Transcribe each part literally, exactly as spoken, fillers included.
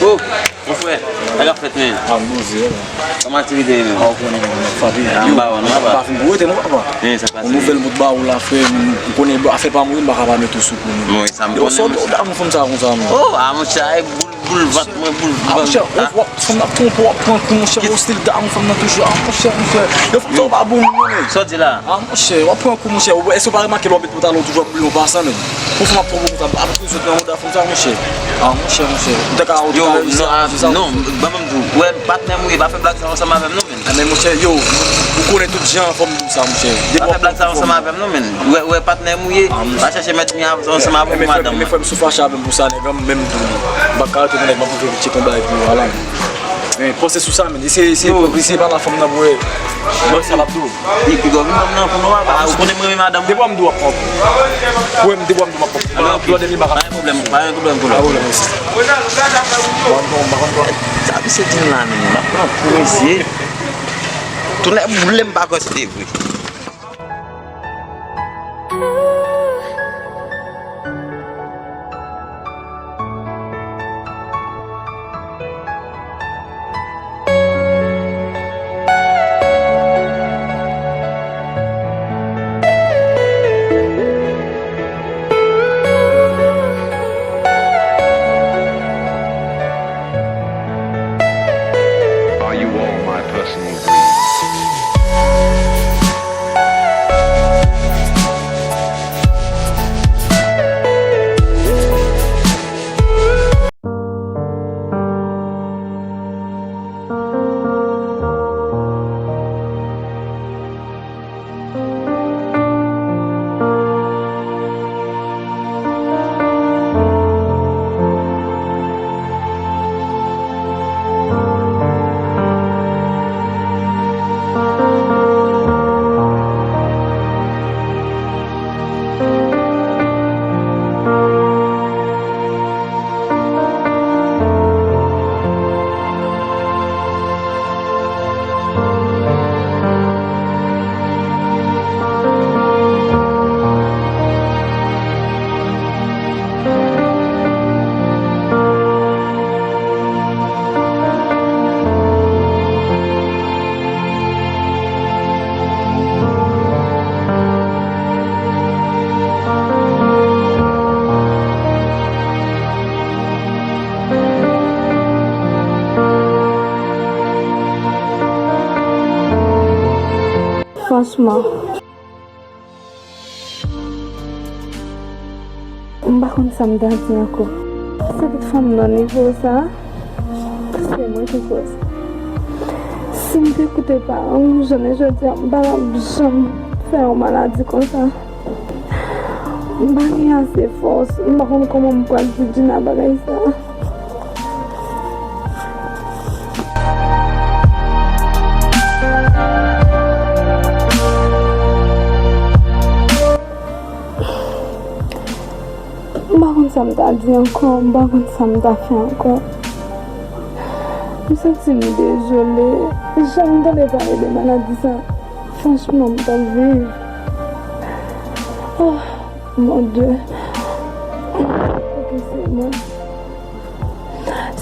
Oh, mon frè, sa k ap fèt, men? Ah, m poze, wi. Kòman aktivite yo menm? Ah, ou konnen, men, fabi. Ah, m ba ou, m ba ou. M pa vin pou rete, non, papa. Yon nouvèl mout ba ou la, frè. M konnen afè pa m, wi, m pa ka pa mete ou sou kou, non. Wi, sa m konnen. Yo, sa w damou fanm sa konsa, non? Oh, ah, monchè, ay, boul, boul vant mwen, boul vant. Ah, monchè, w ap, fanm nan ap twonpe w, w ap pran kou, monchè, ostil damou fanm nan toujou. Ah, monchè, monchè. Yo, fanm sa w pa bon, non, men. Sa w di la? Ah, monchè, w ap pran kou, monchè. Èske w pa remake lè w ap met pantalon toujou ap boule yon pasan, men? Pou fanm ap twonpe w konsa, ap bezwen nan mouda fanm sa, monchè. Ah, monchè, monchè. Ou te ka, ou te ka reyisi, ah, non, non, ban m di w, wè, patnè m ou ye, pa fè blag sa ansanm avè m, non, men. Ah, men, monchè, yo, ou konnen tout jan fanm di m sa, monchè. Pa fè blag sa ansanm avè m, non, men. Wè, wè, patnè m ou ye, pa chèche mèt mi ansanm avè w pou madanm mwen. Men, frè m, sou fache avè m pou sa, nèg, menm tou li. M pa ka rete nan nèg, m ap ouvri tchèk yon bagay pou ou, ala. Men, panse sou sa, men. Eseye, eseye, eseye pale a fanm nan pou wè. Bon, sa l ap di w. Li pi gòv, non, non, pou nou, papa, ou konnen mwen renmen madanm mwen. Depi w ap m di w ap pran kou. Pou wè m, depi w ap m di w m ap pran kou. Alò, ok. Lòt de li, m pa ka. Pa gen pwoblèm, pa gen pwoblèm pou lòt. Sa misye di m la, men, m ap pran kou, mesye. Tonnè boule, m pa kwè se te vre. Are you all my personal dreams? Franchman. M pa konn sa m ta di ankò. Se tout fanm nan nivo sa, se mwen ki koz. Si m te koute paran m, jounen jodi a, m pa t ap janm fè yon maladi konsa. M pa gen ase fòs, m pa konn kòman m pral di Djina bagay sa. M pa konn sa m ta di ankò, m pa konn sa m ta fè ankò. M santi m dezole. Janm tande pale de maladi sa. Franchman, m t ap viv. Oh, mon Dieu. Poukisa se mwen?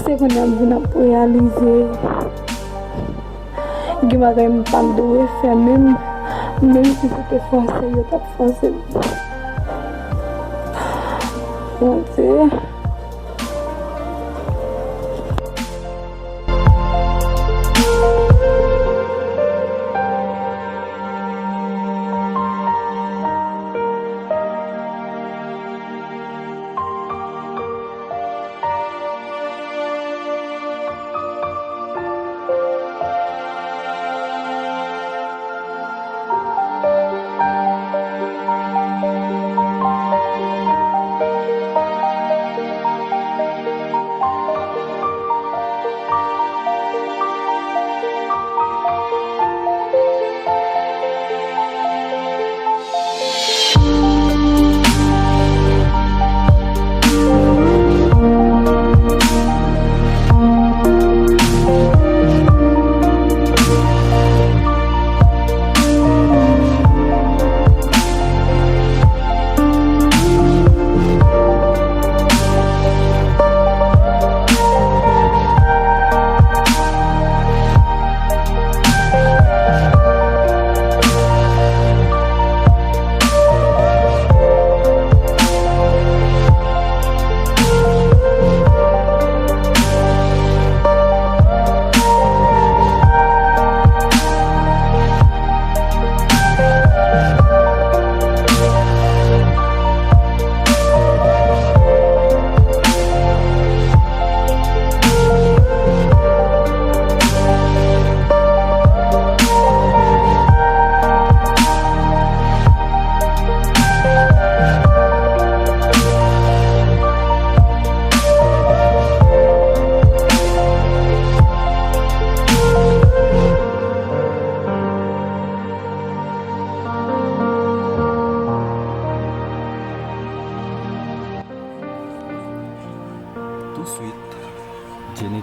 Se kounye a m vin ap reyalize. Gen bagay m pa t dwe fè menm, menm si se te fòse yo t ap fòse m. Bondye.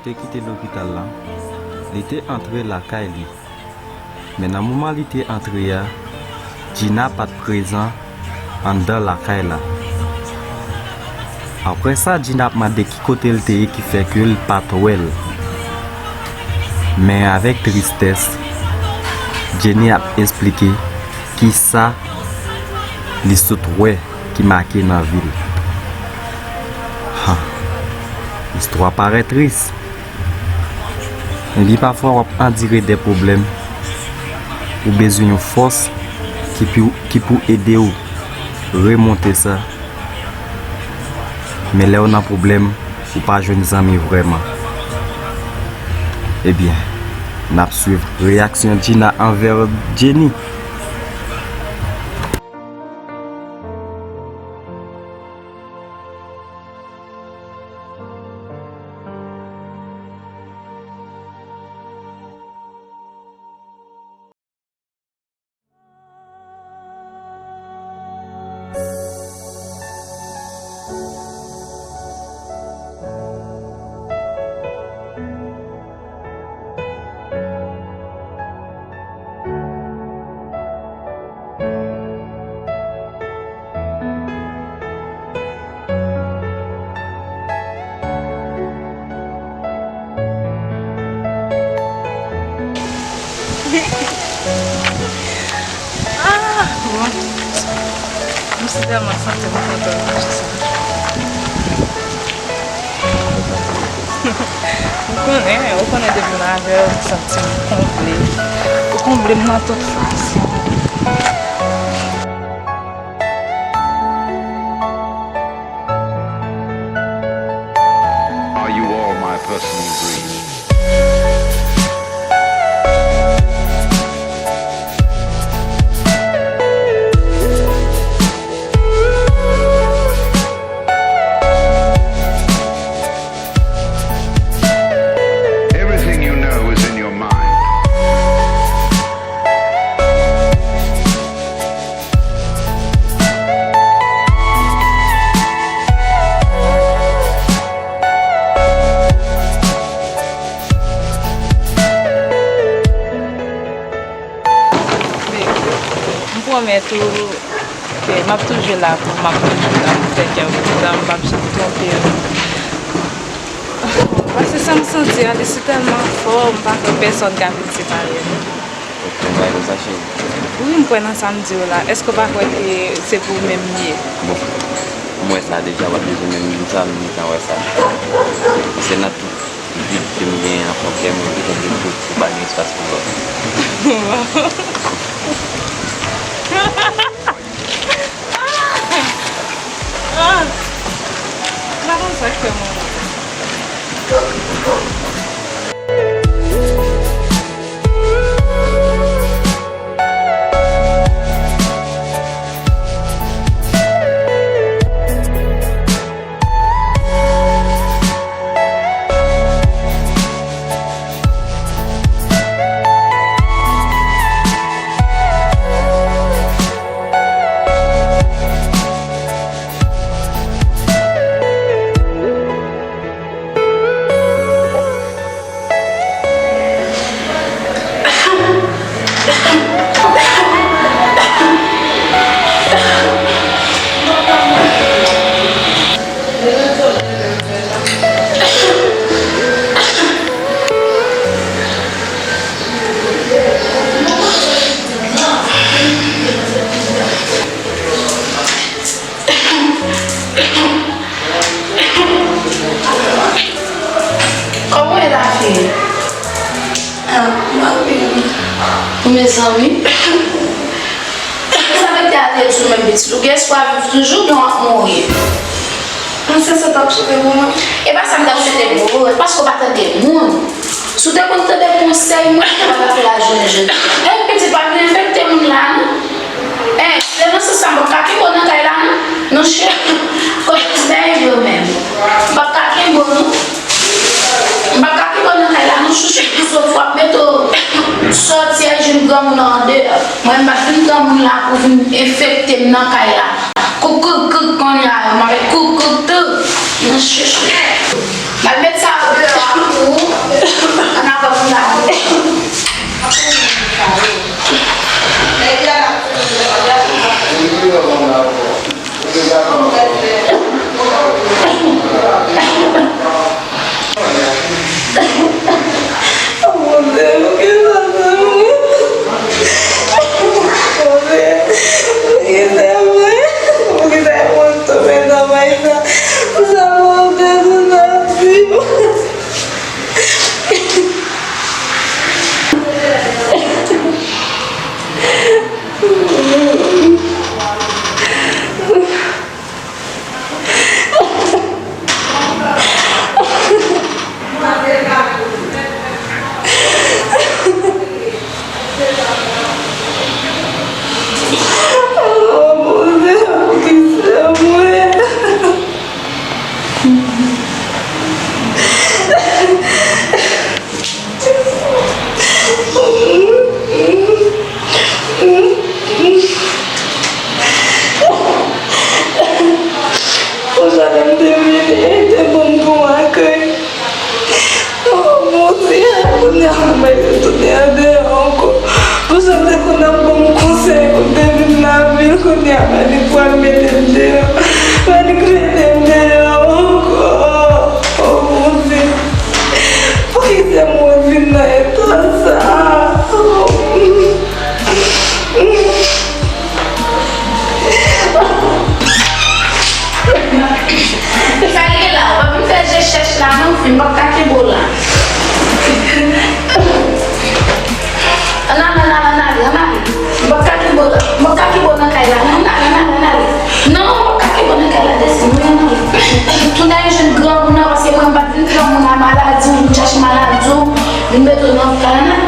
te kite lopital la, li te antre lakay li. Men nan moman li te antre a, Gina pa t prezan anndan lakay la. Apre sa, Gina ap mande ki kote l te ye ki fè ke l pa t wè l. Men avèk tristès, Jenny ap esplike kisa li sot wè ki make nan vi l. Ha, istwa parèt tris. Ebyen, pafwa w ap andire de pwoblèm, ou bezwen yon fòs ki pou, ki pou ede w remonte sa. Men lè w nan pwoblèm, ou pa jwenn zanmi vrèman. Ebyen, n ap swiv reyaksyon Gina anvè Jenny. Ah, bon. M si tèlman santi m kontan manje sa. Ou konnen, ou konnen depi m avè w, m santi m konble. Ou konble m nan tout fason. Are you all my personal dreams? Everything you know is in your mind. Baby, m pwomèt ou ke m ap toujou la pou w, m ap toujou la pou w fè kè w kontan, m p ap janm twonpe w. Paske sa m santi a, li si tèlman fò, m pa kwè pèsonn ka vin separe nou. Ok, m bay konsa, cheri. Wi, m kwè nan sa m di w la. Èske w pa kwè ke se pou ou menm m ye? Bon, m wè sa deja, w ap bezwen menm di m sa, m gentan wè sa. Se nan tout vid ke m genyen nan fon kè m, ou konprann ke ou pa gen espas pou lòt. Ah! M pa konn sa k fè mwen la. Kòman w ye la, fi? Ah, m ap byen. Ou mezanmi? Sa mete ale di w menm pitit. Ou gen espwa viv toujou, oubyen w ap mouri? Prinsès, sa w t ap swete pou mwen? E pa sa m t ap swete pou ou, paske w pa tande moun. Si w te konn tande konsèy mwen, ou pa t ap fè lajounen jodi a. Enn pitit pa vin enfekte moun la, non. Enn, se nan sans sa m p ap ka kenbe w nan kay la, non. Non, cheri. Kote w bay vre w menm? M p ap ka kenbe w, non. M p ap ka kenbe w nan kay la, non, chouchou. Pou soti, w ap mete w sòti, al jwenn granmoun nan andeyò. Mwen, m pa t vin granmoun la pou vin enfekte m nan kay la. Koukoukouk, kounye a, m avèk koukoukou tou. Nan chouchou. Al met sa yo deyò a pou ou. Ann avan pou n ta. Pou sa lè m te vini, te ban m bon akèy. Oh, Bondye, kounye a, mwen mete tounen andeyò ankò. Pou sa te konn ap ban m konsèy pou m te vin lavil, kounye a, Manik pral mete m deyò. Manik mete m deyò ankò. Oh, Bondye. Poukisa mwen vin nan eta sa? Sa l ye la, w pa vin fè je chèch la non, fi, m p ap ka kenbe w la. Ann ale, ann ale, ann ale, ann ale. M p ap ka kenbe w la, m p ap ka kenbe w nan kay la, non, ann ale, ann ale, ann ale. Non, m p ap ka kenbe w nan kay la, desann, wi, ann ale. Tounen jwenn granmoun nan, paske mwen m pa t vin fè moun a maladi, m vin chache maladi w, vin mete w nan kay la, ann ale.